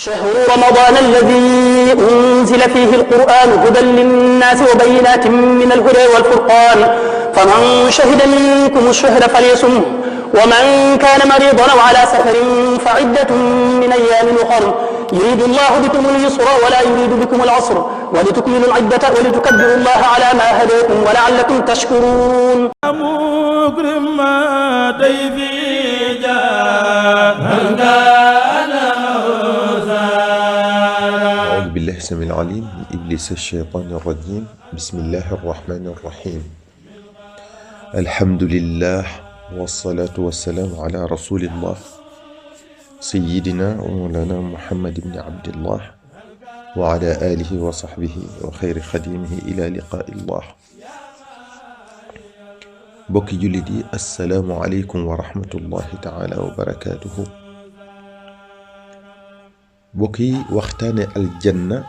شهر رمضان الذي أنزل فيه القرآن هدى للناس وبينات من الهدى والفرقان فمن شهد منكم الشهر فليصمه ومن كان مريضا أو على سفر فعدة من أيام أخر يريد الله بكم اليسر ولا يريد بكم العسر ولتكملوا العدة ولتكبروا الله على ما هداكم ولعلكم تشكرون. أعوذ بالله السميع العليم من إبليس الشيطان الرجيم. بسم الله الرحمن الرحيم. الحمد لله والصلاة والسلام على رسول الله سيدنا ومولانا محمد بن عبد الله وعلى آله وصحبه وخير خديمه إلى لقاء الله. bokki jullit yi assalaamu aleykum wa rahmatullahi taala wa barakaatuhu. bokki waxtaane aljanna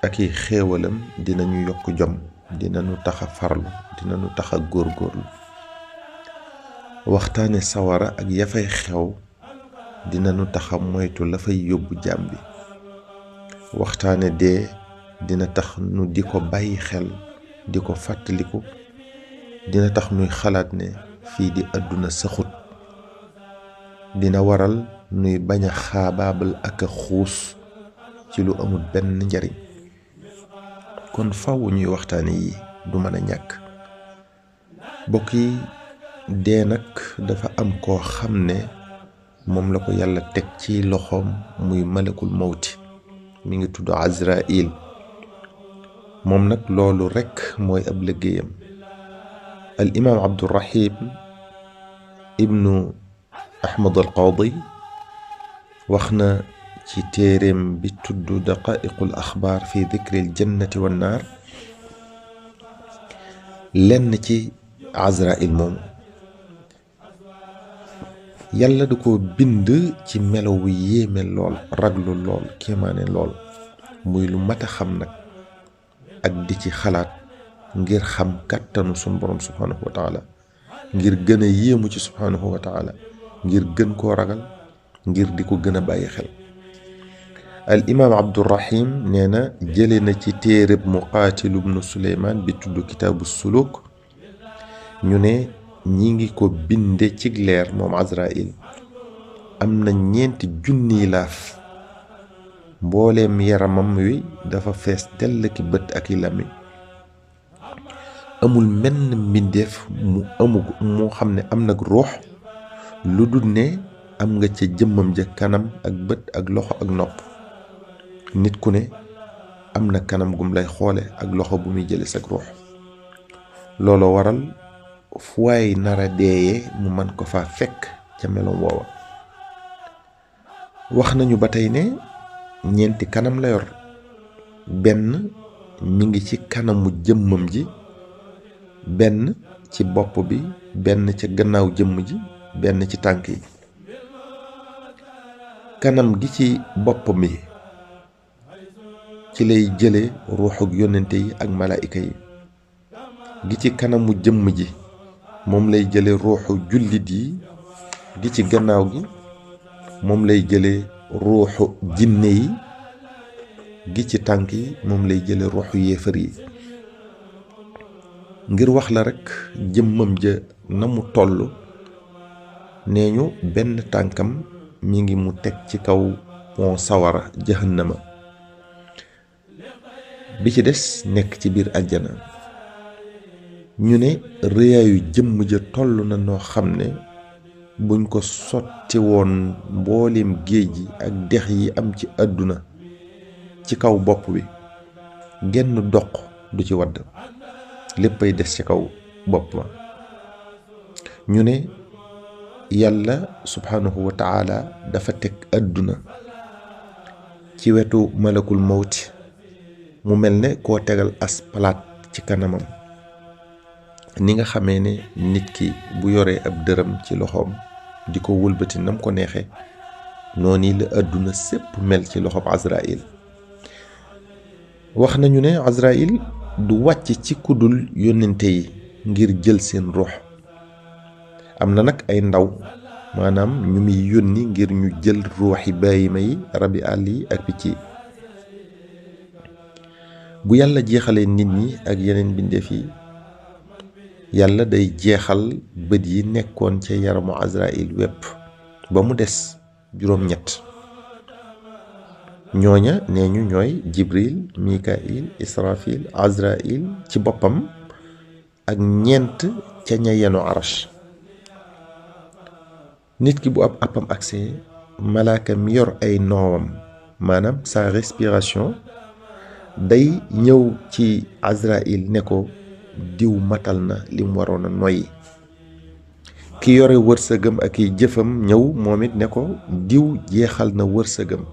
ak i xéewalam dinañu yokk jom, dinañu taxa farlu, dinañu taxa góorgóorlu. waxtaane sawara ak ya fay xew dinañu taxa moytu la fay yóbbu jaam bi. waxtaane dee dina tax nu di ko bàyyi xel, di ko fàttaliku, dina tax nuy xalaat ne fii di àdduna saxut. dina waral nuy bañ a xaabaabal ak a xuus ci lu amul benn njariñ. kon faw ñuy waxtaane yi du mën a ñàkk. bokk yi dee nag dafa am koo xam ne moom la ko yàlla teg ci loxoom muy malakul mawti, mi ngi tudd Azraïl. moom nag loolu rekk mooy ab liggéeyam. al imaam Abdurrahim ibnu Ahmad al Qaadi wax na ci téeréem bi tudd daqaa'iqul axbaar fi dikril jannati wan naar lenn ci Azraïl moomu. yàlla da ko bind ci melawu yéeme lool, raglu lool, kéemaane lool, muy lu mat a xam nag ak di ci xalaat ngir xam kàttanu sunu borom subhaanahu wa taala, ngir gën a yéemu ci subhaanahu wa taala, ngir gën koo ragal, ngir di ko gën a bàyyi xel. al imaam Abdurrahim nee na jële na ci téereb Muqaatil ibnu Suleymaan bi tudd kitaabu suluk ñu ne ñi ngi ko binde ci leer moom Azraïl. am na 4 junniy laaf, mbooleem yaramam wi dafa fees dell ki bët ak i làmmiñ. amul menn mbindeef moo xam ne am nag ruux lu dul ne am nga ca jëmmam ja kanam ak bët ak loxo ak nopp. nit ku ne am na kanam gum lay xoole ak loxo bu muy jële sag ruux. looloo waral fu waay nara deeyee mu man ko fa fekk ca meloom woowa. wax nañu ba tey ne 4 kanam la yor. benn mi ngi ci kanamu jëmmam ji, benn ci bopp bi, benn ca gannaaw jëmm ji, benn ci tànk yi. kanam gi ci bopp bi ci lay jële ruuxug yonente yi ak malaayika yi. gi ci kanamu jëmm ji moom lay jële ruuxu jullit yi. gi ci gannaaw gi moom lay jële ruuxu jinne yi. gi ci tànk yi moom lay jële ruuxu yéefar yi. ngir wax la rekk jëmmam ja na mu toll, nee ñu benn tànkam mi ngi mu teg ci kaw pont sawara jahannama, bi ci des nekk ci biir aljana. ñu ne rëyaayu jëmm ja toll na noo xam ne buñ ko sotti woon mbooleem géej gi ak dex yi am ci àdduna ci kaw bopp bi, genn doq du ci wadd, léppay des ci kaw bopp ma. ñu ne yàlla subhaanahu wa taala dafa teg àdduna ci wetu malakul mawti, mu mel ne koo tegal as palaat ci kanamam. ni nga xamee ne nit ki bu yoree ab dërëm ci loxoom di ko wëlbati nam ko neexee, noonu la àdduna sépp mel ci loxoom Azraïl. wax nañu ne Azraïl du wàcc ci kudul yónnente yi ngir jël seen ruux. am na nag ay ndaw maanaam ñu muy yónni ngir ñu jël ruuxi bàyyima yi rabi àll yi ak picc yi. bu yàlla jeexalee nit ñi ak yeneen bindeef yi, yàlla day jeexal bët yi nekkoon ca yaramu Azraïl wépp ba mu des juróom-ñett. ñooña nee ñu ñooy Jibril, Mikail, Israfil, Azraïl ci boppam ak ñeent ca ña yenu arash. nit ki bu ab appam agsee, malaaka mi yor ay noowam maanaam sa respiration day ñëw ci Azraïl ne ko diw matal na lim waroon a noyyi. ki yore wërsëgam ak i jëfam ñëw moom it ne ko diw jeexal na wërsëgam,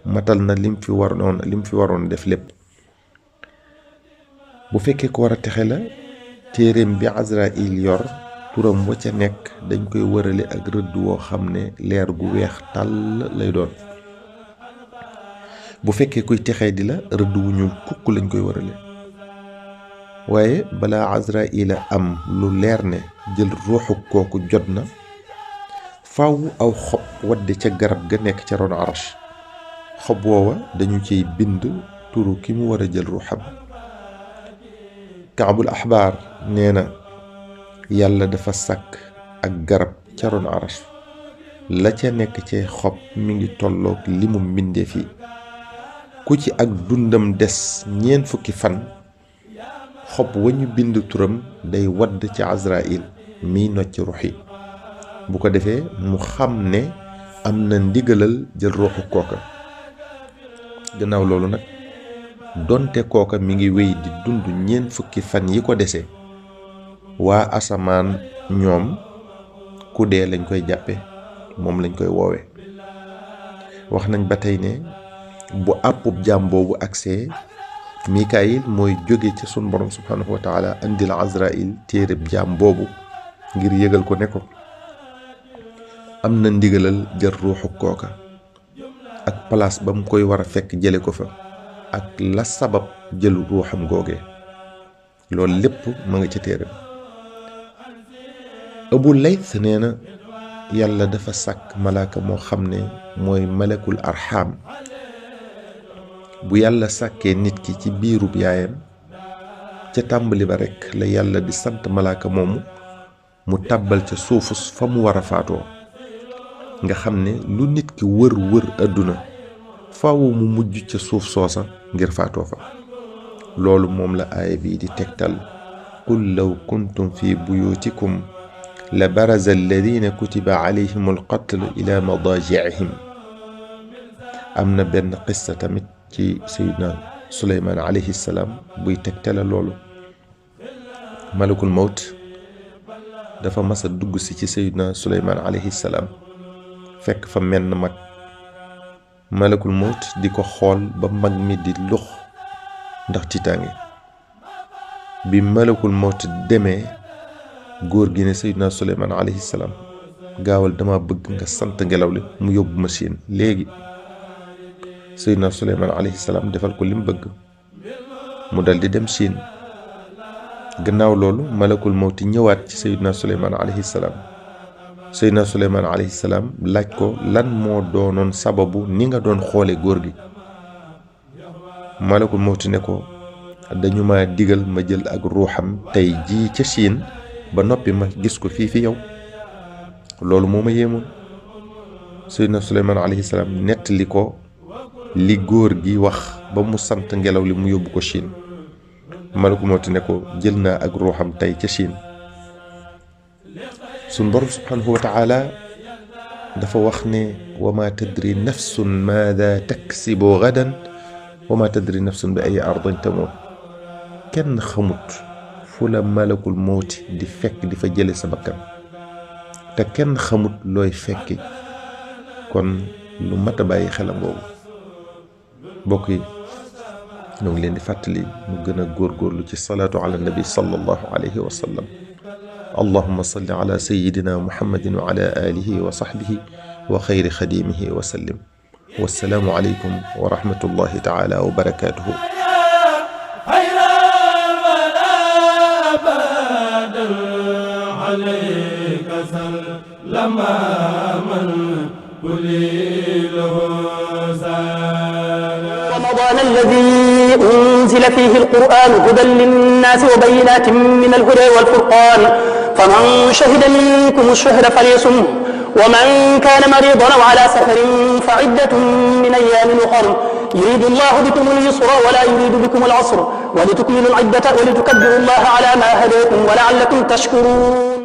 matal na lim fi waroon def lépp. bu fekkee ko war a texe la, téereem bi Azraïl yor turam wa ca nekk dañ koy wërale ak rëdd woo xam ne leer gu weex tàll lay doon. bu fekkee kuy texee di la, rëdd wu ñuul kukk lañ koy wërale. waaye balaa Azraïla am lu leer ne jël ruuxu kooku jot na, faw aw xob wadde ca garab ga nekk ca ron arash. xob woowa dañu ciy bind turu ki mu war a jël ruuxam. Kaabul Axbaar nee na yàlla dafa sàkk ak garab ca ron arash, la ca nekk ci xob mi ngi tolloog limu mbindeef yi. ku ci ak dundam des 40 fan, xob wa ñu bind turam day wadd ci Azraïl miy nocc ruux yi. bu ko defee mu xam ne am na ndigalal jël ruuxu kooka. gannaaw loolu nag, donte kooka mi ngi wéy di dund 40 fan yi ko dese, waa asamaan ñoom ku dee lañ koy jàppe, moom lañ koy woowe. wax nañ ba tey ne bu àppub jaam boobu agsee, Mikaayil mooy jóge ca sun borom subhanahu wa taala andil Azraïl téereb jaam boobu ngir yëgal ko ne ko am na ndigalal jël ruuxu kooka, ak place ba mu koy war a fekk jële ko fa, ak la sabab jëlu ruuxam googee. loolu lépp ma nga ca téere ba. Abu Layth nee na yàlla dafa sàkk malaaka moo xam ne mooy malakul arxaam. bu yàlla sàkkee nit ki ci biirub yaayam, ca tàmbali ba rekk la yàlla di sant malaaka moomu mu tàbbal ca suufus fa mu war a faatoo. nga xam ne lu nit ki wër àdduna, faaw mu mujj ca suuf soosa ngir faatoo fa. loolu moom la aaya bii di tegtal. qul law kuntum fi buyutikum la baraza alladina kutiba alayhim alqatl ila madajicihim. am na benn qissa tamit ci Seydina Suleymaan alayhi salaam buy tegtale loolu. malakul mawt dafa mas a dugg si ci Seydina Suleymaan alayhi salaam, fekk fa menn mag. malakul mawt di ko xool ba mag mi di lux ndax tiitaange. bi malakul mawt demee, góor gi ne Seydina Suleymaan alayhi salaam, gaawal dama bëgg nga sant ngelaw li mu yóbbu ma Siin léegi. Seydina Suleymaan alayhi salaam defal ko lim bëgg, mu dal di dem Siin. gannaaw loolu malakul mawti ñëwaat ci Seydina Suleymaan alayhi salaam. Seydina Suleymaan alayhi salaam laaj ko lan moo doonoon sababu ni nga doon xoole góor gi. malakul mawti ne ko dañu ma digal ma jël ak ruuxam tey jii ca Siin, ba noppi ma gis ko fii fi yow. loolu moo ma yéemoon. Seydina Suleymaan alayhi salaam nettali ko li góor gi wax ba mu sant ngelaw li mu yóbbu ko Chine. malakul mawti ne ko jël naa ak ruuxam tey ca Chine. sun borom subhanahu wa taala dafa wax ne wa ma tadri nafsun maada taksibu gadan wa ma tadri nafsun bi ay ardin tamut. kenn xamut fu la malakul mawti di fekk di fa jële sa bakkan, te kenn xamut looy fekki. kon lu mat a bàyyi xelam boobu. mbokk yi, ñoo ngi leen di fàttali ñu gën a góorgóorlu ci salaatu ala nabi sallallahu alayhi wa sallam. allahumma salli ala sayyidina muhammadin wa ala alihi wa sahbihi wa xayri xadimihi wa sallim. wassalaamu alaykum wa rahmatullahi taala wa barakatuhu. عليك سلام رمضان الذي أنزل فيه القرآن هدى للناس وبينات من الهدى والفرقان فمن شهد منكم الشهر فليصمه ومن كان مريضا أو على سفر فعدة من أيام أخر يريد الله بكم اليسر ولا يريد بكم العسر ولتكملوا العدة ولتكبروا الله على ما هداكم ولعلكم تشكرون